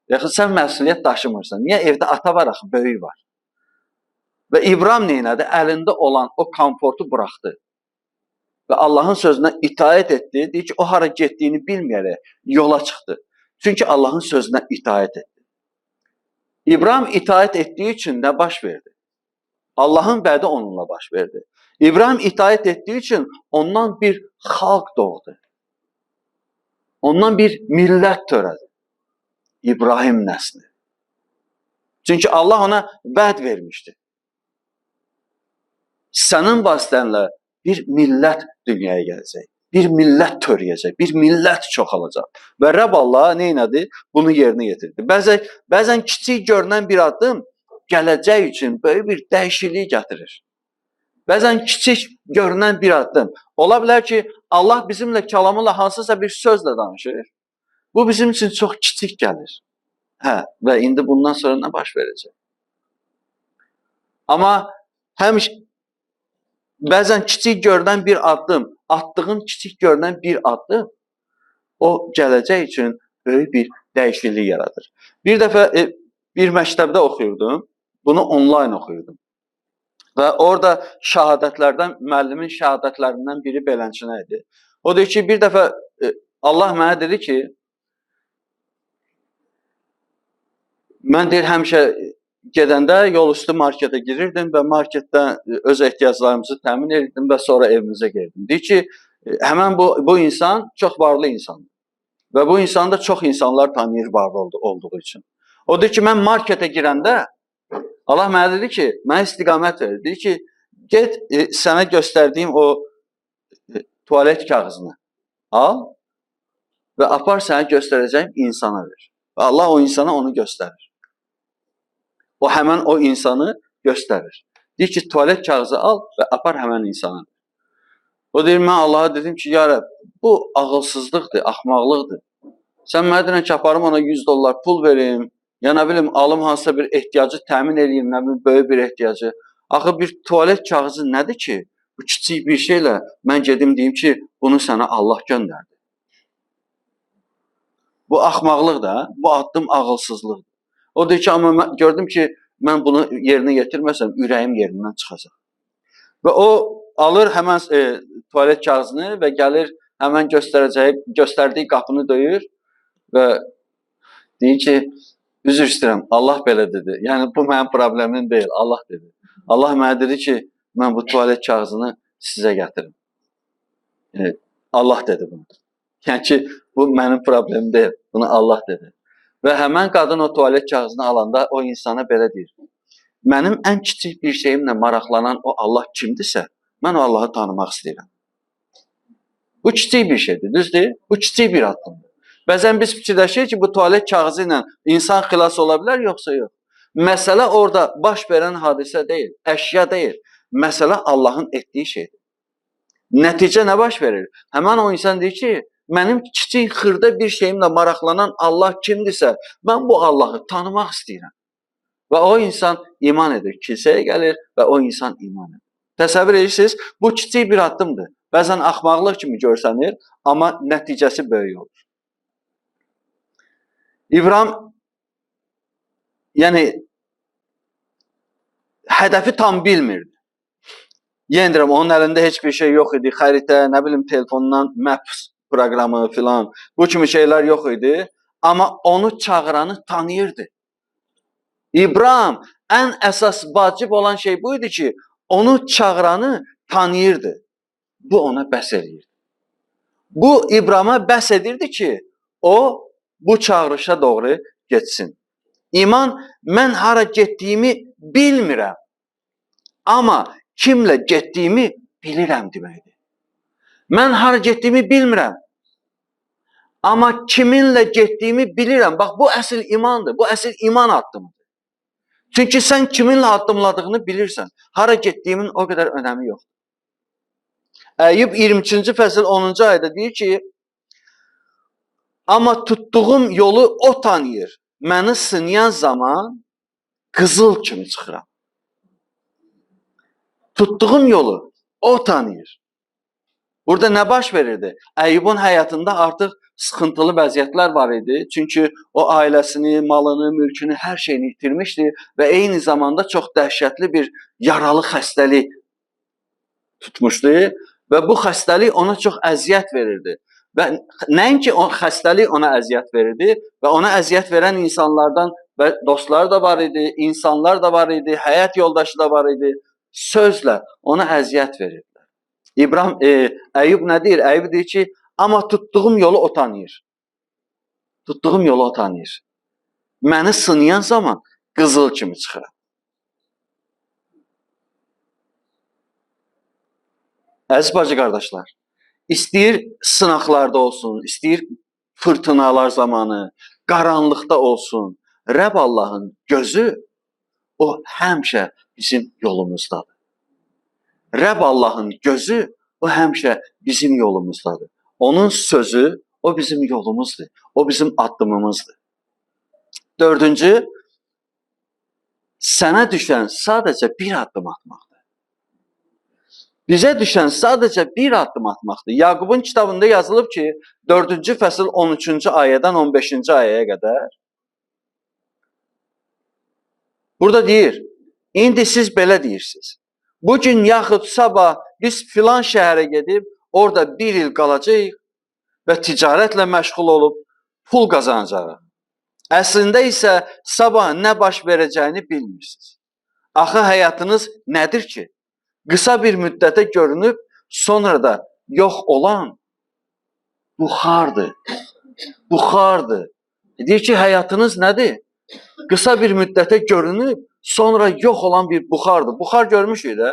Speaker 1: Və yaxud sən məsuliyyət daşımırsan. Niyə? Evdə ata var axı, böyüyü var. Və İbrahim neynədi? Əlində olan o komfortu buraxdı. Və Allahın sözünə itaət etdi. Deyir ki, o hara getdiyini bilməyərək yola çıxdı. Çünki Allahın sözünə itaət etdi. İbrahim itaət etdiyi üçün nə baş verdi? Allahın vədi onunla baş verdi. İbrahim itaət etdiyi üçün ondan bir xalq doğdu. Ondan bir millət törədi. İbrahim nəsli. Çünki Allah ona vəd vermişdi. Sənin vasitənlə bir millət dünyaya gələcək. Bir millət törəyəcək, bir millət çoxalacaq. Və Rəbb Allah nə etdi? Bunu yerinə yetirdi. Bəzən kiçik görünən bir addım gələcək üçün böyük bir dəyişiklik gətirir. Bəzən kiçik görünən bir addım. Ola bilər ki, Allah bizimlə kəlamıyla hansısa bir sözlə danışır. Bu bizim üçün çox kiçik gəlir. Hə, və indi bundan sonra nə baş verəcək? Amma həmişə bəzən kiçik görünən bir addım, atdığın kiçik görünən bir addım o gələcək üçün böyük bir dəyişiklik yaradır. Bir dəfə bir məktəbdə oxuyurdum, bunu onlayn oxuyurdum. Və orada şəhadətlərdən, müəllimin şəhadətlərindən biri beləncə idi. O deyir ki, bir dəfə Allah mənə dedi ki, mən deyir, həmişə gedəndə yol üstü marketə girirdim və marketdə öz ehtiyaclarımızı təmin edirdim və sonra evimizə gelirdim. Deyir ki, həmən bu insan çox varlı insandır və bu insanı da çox insanlar tanıyır varlı olduğu üçün. O deyir ki, mən marketə girəndə Allah mənə dedi ki, mənə istiqamət verir. Deyir ki, get sənə göstərdiyim o tualet kağızını al və apar sənə göstərəcəyim insana ver. Və Allah o insana onu göstərir. O həmən o insanı göstərir. Deyir ki, tualet kağızı al və apar həmən insana. O deyir, mən Allaha dedim ki, ya Rəbb, bu ağılsızlıqdır, axmaqlıqdır. Sən mənə deyirən ki, aparım ona $100 pul verim, ya nə bilim, alım hansısa bir ehtiyacı təmin eləyim, nə bilim, böyük bir ehtiyacı. Axı bir tualet kağızı nədir ki? Bu kiçik bir şeylə mən gedim deyim ki, bunu sənə Allah göndərdi. Bu axmaqlıqdır, hə? Bu addım ağılsızlıqdır. O deyir ki, amma mən gördüm ki, mən bunu yerinə yetirməsəm, ürəyim yerindən çıxacaq. Və o alır həmən tualet kağızını və gəlir həmən göstərdiyi qapını döyür və deyir ki, üzr istəyirəm, Allah belə dedi. Yəni, bu mənim problemim deyil, Allah dedi. Allah mənə dedi ki, mən bu tualet kağızını sizə gətirim. Yəni, Allah dedi bunu. Yəni ki, bu mənim problemim deyil, bunu Allah dedi. Və həmən qadın o tualet kağızını alanda o insana belə deyir. Mənim ən kiçik bir şeyimlə maraqlanan o Allah kimdirsə, mən o Allahı tanımaq istəyirəm. Bu kiçik bir şeydir, düzdür? Bu kiçik bir addımdır. Bəzən biz fikirləşirik ki, bu tualet kağızı ilə insan xilas ola bilər, yoxsa yox. Məsələ orada baş verən hadisə deyil, əşya deyil. Məsələ Allahın etdiyi şeydir. Nəticə nə baş verir? Həmən o insan deyir ki, mənim kiçik, xırda bir şeyimlə maraqlanan Allah kimdirsə, mən bu Allahı tanımaq istəyirəm. Və o insan iman edir, kilsəyə gəlir və o insan iman edir. Təsəvvür edirsiniz, bu kiçik bir addımdır. Bəzən axmaqlıq kimi görsənir, amma nəticəsi böyük olur. İbrahim, yəni, hədəfi tam bilmirdi. Yenə deyirəm, onun əlində heç bir şey yox idi. Xəritə, nə bilim, telefondan Maps proqramı filan, bu kimi şeylər yox idi. Amma onu çağıranı tanıyırdı. İbrahim, ən əsas vacib olan şey bu idi ki, onu çağıranı tanıyırdı. Bu ona bəs eləyirdi. Bu İbrahimə bəs edirdi ki, o bu çağırışa doğru getsin. İman, mən hara getdiyimi bilmirəm, amma kimlə getdiyimi bilirəm deməkdir. Mən hara getdiyimi bilmirəm, amma kiminlə getdiyimi bilirəm. Bax, bu əsl imandır, bu əsl iman addımıdır. Çünki sən kiminlə addımladığını bilirsən. Hara getdiyimin o qədər önəmi yoxdur. Əyyub 23-cü fəsil 10-cu ayədə deyir ki, amma tutduğum yolu o tanıyır. Məni sınayan zaman qızıl kimi çıxıram. Tutduğum yolu o tanıyır. Burada nə baş verirdi? Əyyubun həyatında artıq sıxıntılı vəziyyətlər var idi. Çünki o ailəsini, malını, mülkünü, hər şeyini itirmişdi və eyni zamanda çox dəhşətli bir yaralı xəstəlik tutmuşdu və bu xəstəlik ona çox əziyyət verirdi. Və nəinki o xəstəlik ona əziyyət verirdi və ona əziyyət verən insanlardan və dostları da var idi, insanlar da var idi, həyat yoldaşı da var idi. Sözlə ona əziyyət verirdilər. Əyyub nə deyir? Əyyub deyir ki, amma tutduğum yolu o tanıyır. Tutduğum yolu o tanıyır. Məni sınayan zaman qızıl kimi çıxıram. Əziz bacı qardaşlar, istəyir sınaqlarda olsun, istəyir fırtınalar zamanı, qaranlıqda olsun, Rəbb Allahın gözü o həmişə bizim yolumuzdadır. Rəbb Allahın gözü o həmişə bizim yolumuzdadır. Onun sözü o bizim yolumuzdur. O bizim addımımızdır. Dördüncü, sənə düşən sadəcə bir addım atmaqdır. Bizə düşən sadəcə bir addım atmaqdır. Yaqubun kitabında yazılıb ki, 4-cü fəsil 13-cü ayədən 15-ci ayəyə qədər. Burada deyir, indi siz belə deyirsiniz. Bugün yaxud sabah biz filan şəhərə gedib, orada bir il qalacağıq və ticarətlə məşğul olub pul qazanacağıq. Əslində isə sabah nə baş verəcəyini bilmirsiniz. Axı həyatınız nədir ki? Qısa bir müddətə görünüb, sonra da yox olan buxardır. Buxardır. Deyir ki, həyatınız nədir? Qısa bir müddətə görünüb, sonra yox olan bir buxardır. Buxar görmüşük də.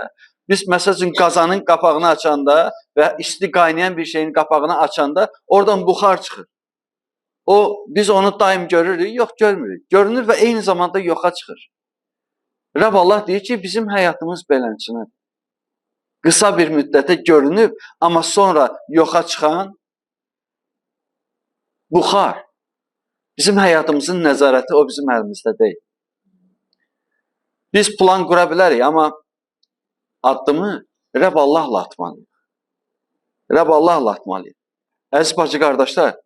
Speaker 1: Biz məsəl üçün qazanın qapağını açanda və isti qaynayan bir şeyin qapağını açanda oradan buxar çıxır. O, biz onu daim görürük, yox görmürük. Görünür və eyni zamanda yoxa çıxır. Rəbb Allah deyir ki, bizim həyatımız beləncədir. Qısa bir müddətə görünüb, amma sonra yoxa çıxan buxar. Bizim həyatımızın nəzarəti o bizim əlimizdə deyil. Biz plan qura bilərik, amma addımı Rəbb Allahla atmalıyıq. Rəbb Allahla atmalıyıq. Əziz bacı qardaşlar,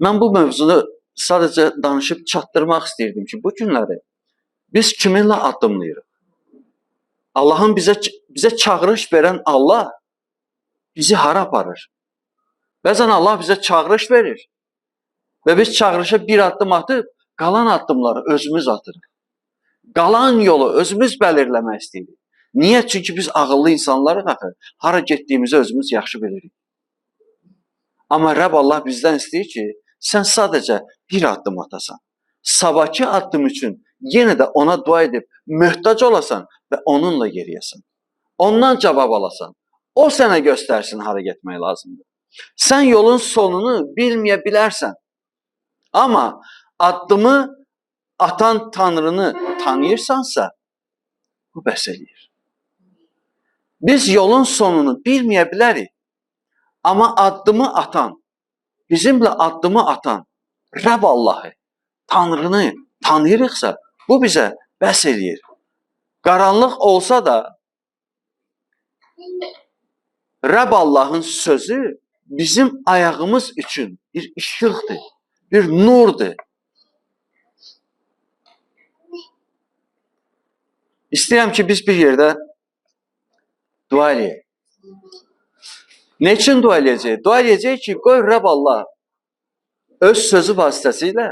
Speaker 1: mən bu mövzunu sadəcə danışıb çatdırmaq istəyirdim ki, bu günləri biz kiminlə addımlayırıq? Allahın bizə çağırış verən Allah bizi hara aparır? Bəzən Allah bizə çağırış verir və biz çağırışa bir addım atıb, qalan addımları özümüz atırıq. Qalan yolu özümüz belirləmək istəyirik. Niyə? Çünki biz ağıllı insanlarıq axı. Hara getdiyimizi özümüz yaxşı bilirik. Amma Rəbb Allah bizdən istəyir ki, sən sadəcə bir addım atasan. Sabahki addım üçün yenə də ona dua edib möhtac olasan və onunla yeriyəsən. Ondan cavab alasan. O sənə göstərsin hara getmək lazımdır. Sən yolun sonunu bilməyə bilərsən. Amma addımı atan Tanrını tanıyırsansa, bu bəs eləyir. Biz yolun sonunu bilməyə bilərik. Amma addımı atan, bizimlə addımı atan Rəbb Allahı, Tanrını tanıyırıqsa, bu bizə bəs eləyir. Qaranlıq olsa da, Rəbb Allahın sözü bizim ayağımız üçün bir işıqdır, bir nurdur. İstəyirəm ki, biz bir yerdə dua eləyək. Nə üçün dua eləyəcəyik? Dua eləyəcəyik ki, qoy Rəbb Allah öz sözü vasitəsilə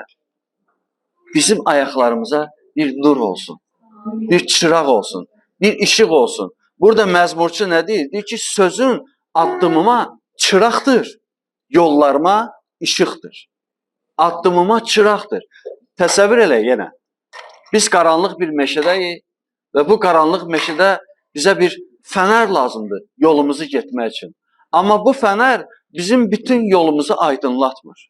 Speaker 1: bizim ayaqlarımıza bir nur olsun, bir çıraq olsun, bir işıq olsun. Burada məzmurçu nə deyir? Deyir ki, sözün addımıma çıraqdır, yollarıma işıqdır. Addımıma çıraqdır. Təsəvvür elə yenə. Biz qaranlıq bir meşədəyik və bu qaranlıq meşədə bizə bir fənər lazımdır yolumuzu getmək üçün. Amma bu fənər bizim bütün yolumuzu aydınlatmır.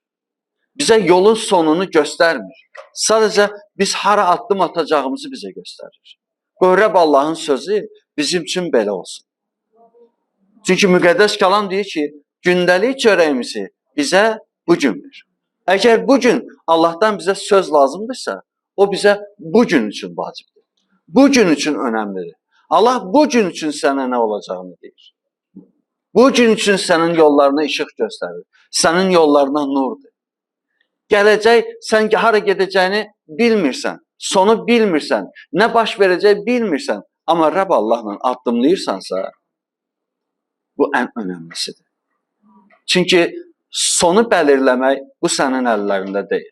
Speaker 1: Bizə yolun sonunu göstərmir. Sadəcə biz hara addım atacağımızı bizə göstərir. Qoy Rəbb Allahın sözü bizim üçün belə olsun. Çünki müqəddəs kəlam deyir ki, gündəlik çörəyimizi bizə bu gün ver. Əgər bu gün Allahdan bizə söz lazımdırsa, o bizə bu gün üçün vacibdir. Bu gün üçün önəmlidir. Allah bu gün üçün sənə nə olacağını deyir. Bu gün üçün sənin yollarına işıq göstərir. Sənin yollarına nurdur. Gələcək, sən hara gedəcəyini bilmirsən, sonu bilmirsən, nə baş verəcək bilmirsən. Amma Rəbb Allahla addımlayırsansa, bu ən önəmlisidir. Çünki sonu belirləmək bu sənin əllərində deyil.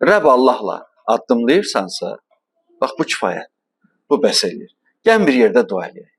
Speaker 1: Rəbb Allahla addımlayırsansa, bax bu kifayət, bu bəs eləyir. Gəlin bir yerdə dua eləyək.